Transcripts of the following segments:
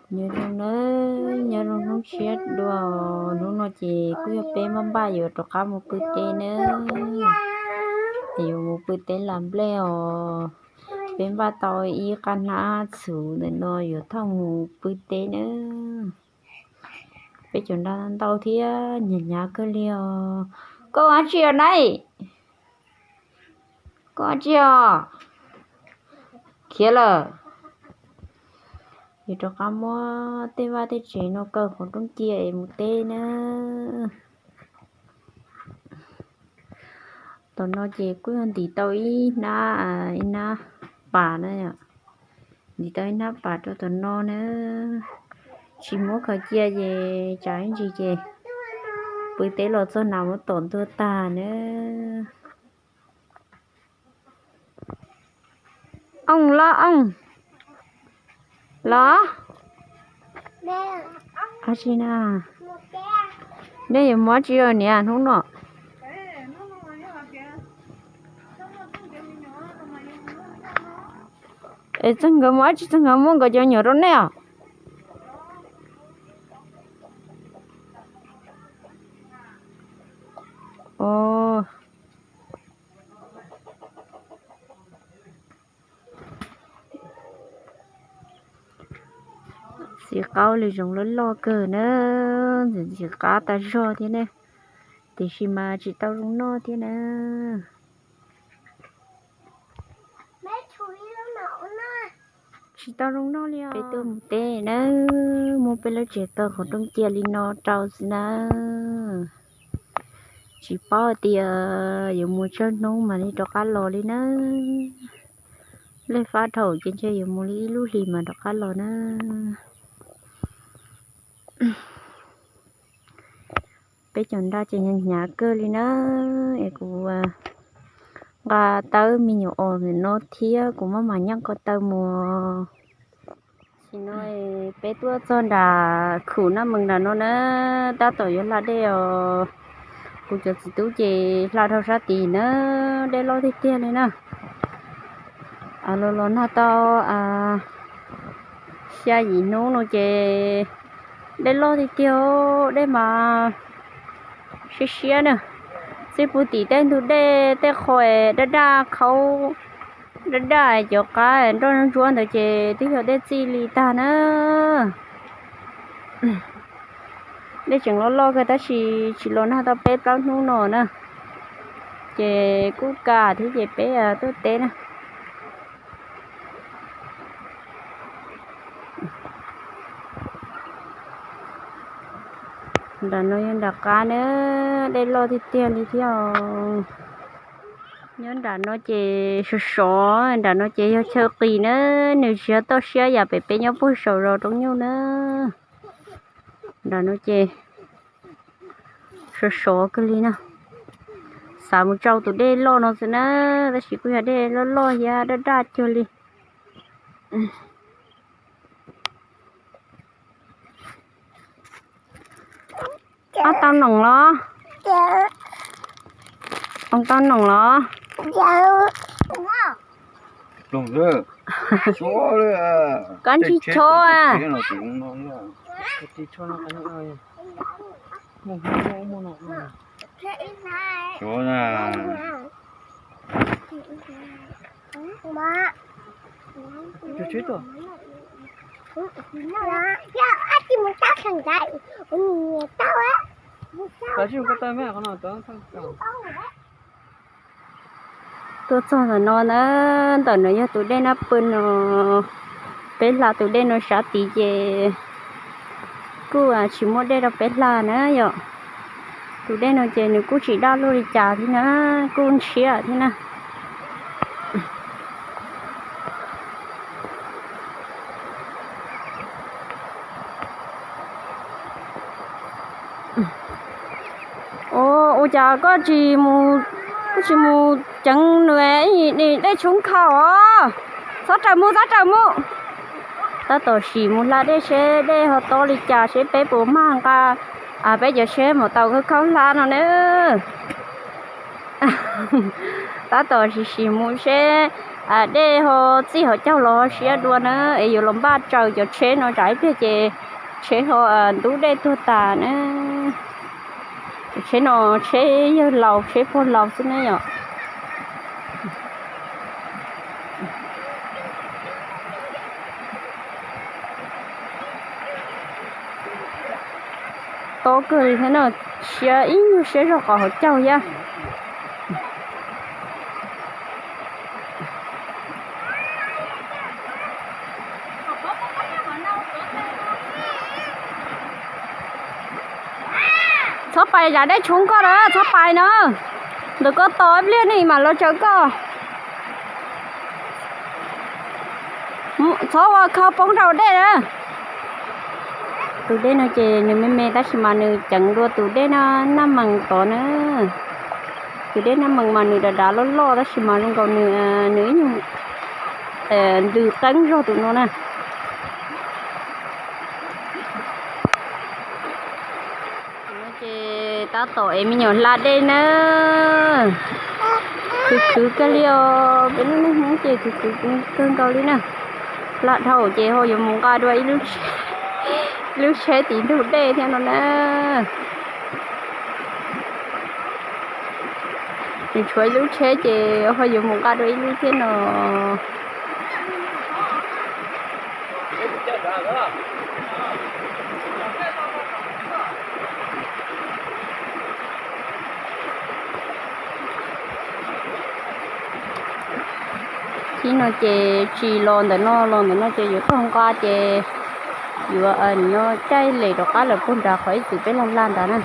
Nyob zoo nawb, nyob zoo hnub tshiab dua, hnub no ces kuj yog peb maj npaj yuav rov qab mus pw teb nawb. Yuav mus pw teb las nplej os. Peb npaj tau ib qab hnab txhuv ntawm no yuav thauj mus pw teb nawb. Peb cov nra ntau thiab hnyav hnyav kawg li os. Koj ua dab tsi os nab? Koj ua dab tsi os? Khiav lawm. Yuav rov qab muab tej vaj tej tsev no kaw qhov rooj cia es mus teb na. Tom no ces kuj yog ntim tau ib hnab, ib hnab pas na. Ntim tau ib hnab pas rau tom no na. Tsis muab kho cia ces tsam ib ntsis ces pw teb los txog nas muab tom ntuag tag na. Ooj los ooj los. Ab tsi na, nej yuav mus dab tsi niam hnub no? Es txog nkawd mus dab tsi, txog nkawd muab nkawd cov me nyuam rau nej os? Txiv qaub li zoov loj loj kawg na, ntxim qab tas zog thiab ne, tiam sis mas tsis tau zoo noj thiab na. Tsis tau zoo noj li os. Peb tuaj mus teb na, muab peb lub tsev kaw qhov rooj cia li no rau xwb na. Tsis paub hais tias yuav mus tsawg hnub mam li rov qab los li na. Lej fab dhau ces ntshe yuav mus li ib lub hlis mas rov qab los na. Peb cov nra ces hnyav hnyav kawg li na, es kuv nqa tawb me nyuam os ntawm no thiab kuv maj mam nyaj ko taw mus. Tam sim no peb tuaj txog nram khum naj mees nram no na, tab tom yuav hla dej os. Kuv cov txiv tub ces hla dhau sab tid na, dej loj tiag tiag li na. Los los nag tau xya yim hnub no ces dej loj tiag tiag, dej mas siab siab na. Txij puag tim tej ntug dej tej qho daj daj khaub daj daj cov qab nroj ntsuab ntawd ces twb yog dej txij li tag na. Dej tseem loj loj kawg tab sis tsis los nag tau peb plaub hnub no na, ces kuj kam thiab ces peb tuaj teb na. Nram no yog nram qab na, dej loj tiag tiag li thiab. Nyob nram no ces sov sov, nram no ces yog chaw qis na, nws tsis yog toj siab yam pem peb nyob puag saum zos Roob Nyuj na. Nram no ces sov sov kawg li na. Xav mus tsau tus dej loj no xwb na, tab sis kuj yog dej loj loj thiab daj daj cuag li. Ob tau noom los? Ob tau noom los? Koj ntsis tsho. Tuaj txog ntawm no na, ntawm no yog tus dej Nab Pw no, peb hla tus dej no sab tid ces kuj tsis muaj dej rau peb hla na yom. Tus dej no ces nws kuj tsis daj luaj li cas thiab na, kuj ntshiab thiab na. Ua cas koj tsis mus, koj tsis mus ceev nws, dej tshoob khaus os. Txhob raws mus, txhob raws mus. Tab tom sim mus hla dej seb dej ho tob li cas seb peb puas mag nqa peb cov tsheb maum taus khaub khaub hla no na. Tab tom sim sim mus seb Dej ho txij hauv caug los ho siab dua na, es yuav los npaj tsaws cov tsheb no tsam ib pliag ces tsheb ho ntub dej tuag tas na. Cov tsheb no tsheb yawg laus tsheb pog laus xwb ne yom. Tob kawg li thiab na, siab ib nyuag siab zog qhov hauv caug thiab. Txhob pais zav dej tshoob koj na, txhob pais na. Ntawm koj tos ib pliag ne mam los tsaws koj. Txhob ua khau poob rau dej na. Tus dej no ces nws me me tab sis mas nws ceev dua tus dej naj mees tod na. Tus dej naj mees mas nws dav dav loj loj tab sis mas zoo nkaus nws, nws ib nyuag ntws qeeb zog tus no na. Ces tab tom ev me nyuam hla dej na. Khwv khwv kawg li os, peb lub neej Hmoob ces khwv khwv kawg nkaus li na. Hla dhau ces ho yuav mus nqa dua ib lub, ib lub tsheb tim ntug dej thiab no na. Nws tshuav ib lub tsheb ces ho yuav mus nqa dua ib lub thiab no. Thib no ces tsis los ntawm no, los ntawm no ces yuav tau nqa ces yuav no caij lem rov qab lawm puag nrad qhov ib txwm peb lag lag nrad na.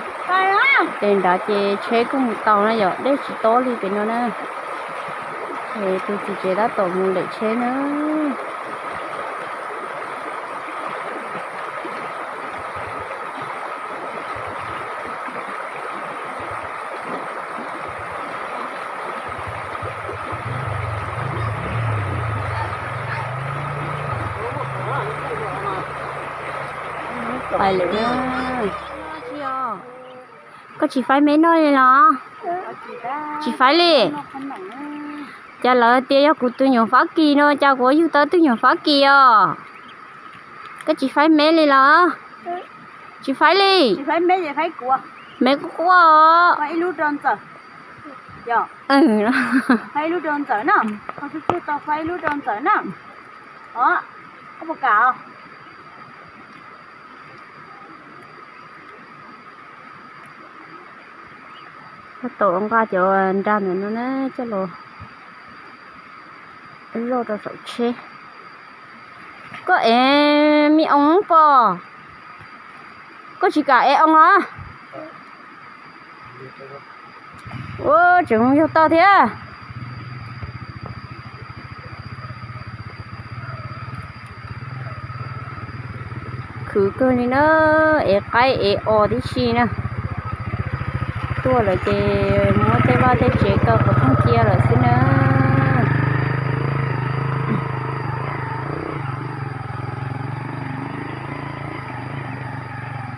Ces nrad ces tsheb kuj mus tau na yom, dej tsis tob li pem no na. Tus txiv tsev tab tom mus lem tsheb na. Pais lawm na. Koj tsis faib me noj li los? Tsis faib li. Cas lawv tias yog kuv tus nyuam Fab Kis no, cas kuv yug tau tus nyuam Fab Kis os? Koj tsis faib me li los? Tsis faib li. Me quaj quaj os. Tab tom nqa cov nra ntawm no na coj los loj rau saum tsheb. Koj ev me oo pom, koj tsis kam ev oo los? Ua tseem yog tau thiab. Khwv kawg li na, ev qaib ev os tib si na. Tuaj lawm ces muab tej vaj tej tsev kaw qhov rooj cia lawm xwb na.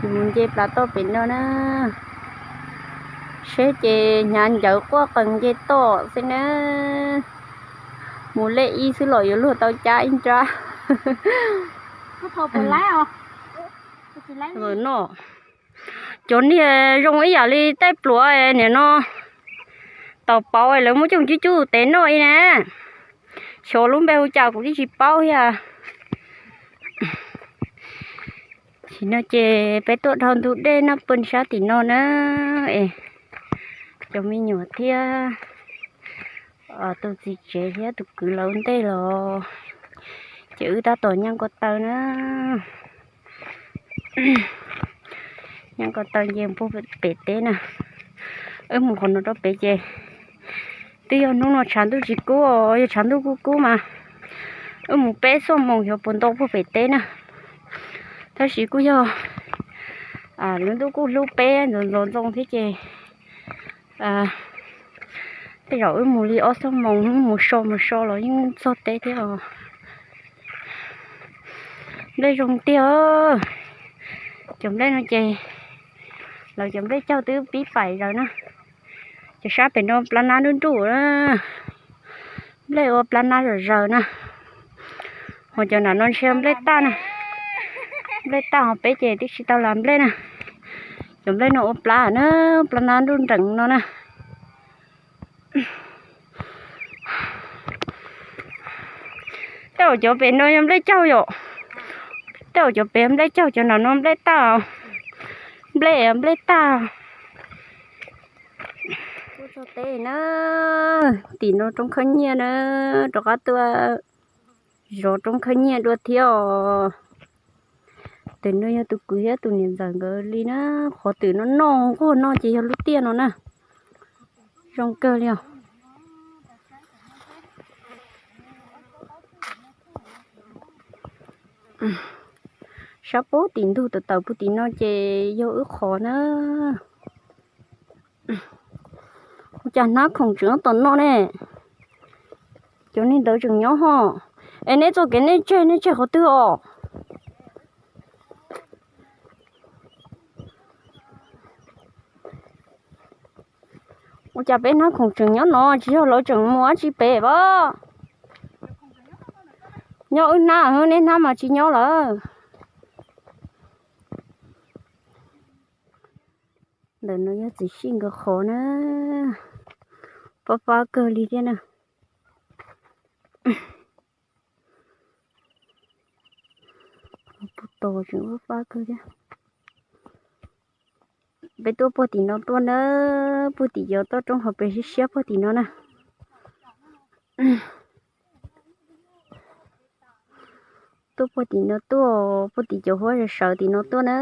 Mus nce plas toj pem no na. Seb ces hnyav ncawv quaj qees nce toj xwb na. Mus lej ib xwb los yuav luag tau cab ib nrab. No, cov niag zoo ib yam li tej pluav niam no, tau pauv lawv muab coj cuj cuj tev noj li na. Xyov lub npe hu cas kuv twb tsis paub thiab. Tam sim no ces peb tuaj dhau ntug dej noj pw sab tim no na, es cov me nyuam thiab tus txiv tsev thiab tus kwv lawv ntej los, ces wb tab tom nyaj nkaus taw na. Nyaj nkaus taw nce puag pem teb na. Wb mus qhov no rau pem ces twb yog hnub no tshav ntuj tsis kub os, yog tshav ntuj kub kub mas wb mus peb xuaj moos xyov puas ntau puag pem teb na. Tab sis kuj yog lub ntuj kuj hlub peb ntxoov ntxoov ntxoo thiab ces tej zaum wb mus li ob xuaj moos mus so mus so los yeej txog teb thiab os. Nplej zoo tiag, cov nplej no ces lawv cov nplej caug twb pib paim zaws na. Ces sab pem no plab nab nruj nruj na. Nplej ua plab nab zom zaws na. Ho cov nram no ntshe nplej tag na. Nplej tag ho peb ces twb tsis tau las nplej na. Cov nplej no ua plab na, plab nab nruj nreem no na. Tej zaum cov pem no yog nplej caug yom. Tej zaum cov pem nplej caug, cov nram no nplej tag. Nplej, nplej tag. Teb na, tim no roob khawb nyiaj na, rov qab tuaj zov roob khawb nyiaj dua thiab os. Tus no yog tus kwv thiab tus niam ntxawm nkawd li na, qhov twm no noj nquag noj ces yog lub tiaj no na. Zoo kawg li os. Sab puag tim ntug tawm tawm puag tim no ces yog wb qhov na. Ua cas hnab khoom tseem nyob tom no ne? Cov neeg ntawd tseem nyob ho. Es neb txoj kev nej tseg, nej tseg qhov twg os? Ua cas peb hnab khoom tseem nyob no, tsis yog lawv tseem mus dab tsi pem as? Nyob wb hnab, neb hnab mas tsis nyob lawm. Ntawm no yog txiv sij nkawd qhov na. Fab fab kawg li thiab na. Puag ta tseem fab fab kawg thiab. Peb tuaj puag tim no tuaj na, puag tim cov toj roob hauv pes siab siab puag tim no na. Tuaj puag tim no tuaj, puag tim cov huab sawv sawv tim no tuaj na.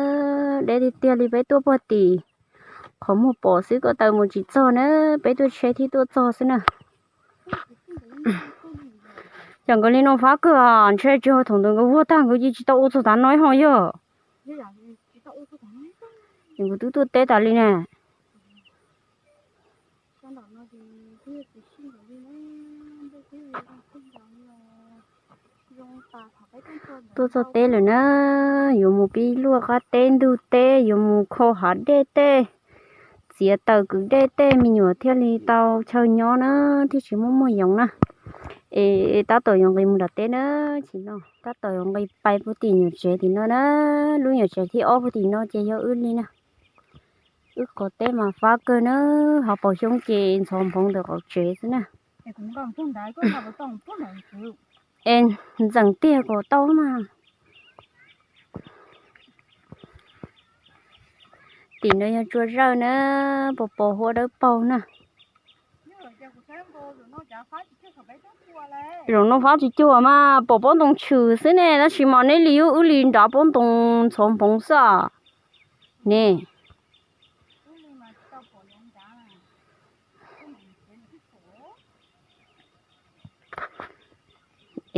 Deb tiag tiag li, peb tuaj puag tim qhov muag pom xwb, ko taw mus tsis txog na, peb tuaj tsheb thiab tuaj txog xwb na. Cas nkawd li no fab kawg, ntshe tsis ho thaum ntawd nkawd vuag tag nkawd cia tsis tau ua txog tav no ho yog. Ces nkawd twb tuaj teb tas li ne. Tuaj txog teb lawm na, yuav mus pib luaj qab teb ntug teb, yuv mus khau hav dej tej, txiav taws kwv dej tej, me nyuam thiaj li tau chaw nyob na, thiaj tsis muaj muaj yoov na. Es tab tom yuav nqis mus nram teb na, tsis no tab tom yuav nqis pais puag tim nyuam tsev tim no na, lub nyuam tsev thib ob puag tim no ces yog wb li na. Wb qhov teb mas fab kawg na, ho pom xyoob ces ntxhov nphoov ntawm qaum tsev xwb na. Es ntxeem tiag kom tau mas. Tim no yog tsua zawj na, pos pos huab dawb paug na. Zaum no fab tsis cuag mas pom pob ntoo tshwm xwb ne, tab sis mas neb li wb li nrad pob ntoo ntxhov nphoov xwb ne.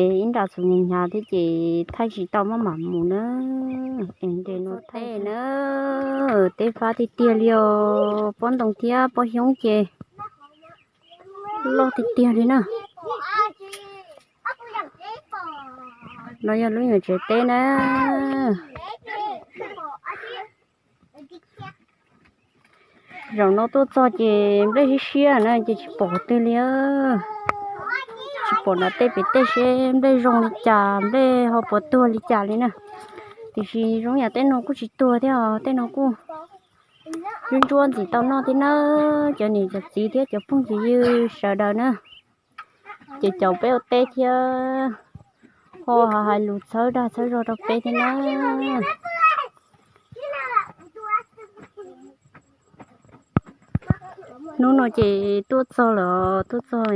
Es ib nra txhua hnyav hnyav thiab ces thaij tsis tau maj mam mus na. Es nres no thaij na, teb fab tiag tiag li os, pob ntoo thiab pob xyoob ces loj tiag tiag li na. No yog lub nyuam tsev teb na. Zaum no tuaj txog ces nplej siab siab na ces tsis pom twg li. Tsis pom nram tej pem tej seb nplej zoo li cas, nplej ho puas tuag li cas li na. Tiam sis zoo yam tej no kuj tsis tuag thiab os, tej no kuj ntsuab ntsuab ntxim tau noj thiab na. Cov niam cov txiv thiab cov phooj cov ywg sawv daws na, ces caum peb ua teb thiab, ho hais lus txhawb dag txhawb zog rau peb thiab na. Hnub no ces tuaj txog lawm, tuaj txog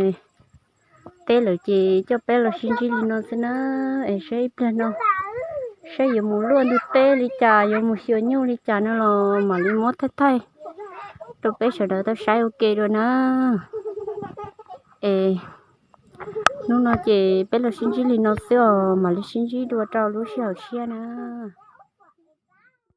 teb lawm ces coj peb los sib ntsib li no xwb na. Es saib ib pliag no, saib yuav mus luaj ntug teb li cas, yuav mus xyuas nyuj li cas no los mam li muab thaij thaij rau peb sawv daws tau saib ua ke dua na. Es hnub no ces peb los sib ntsib li no xwb os, mam li sib ntsib dua rau lub sij hawm tshiab na.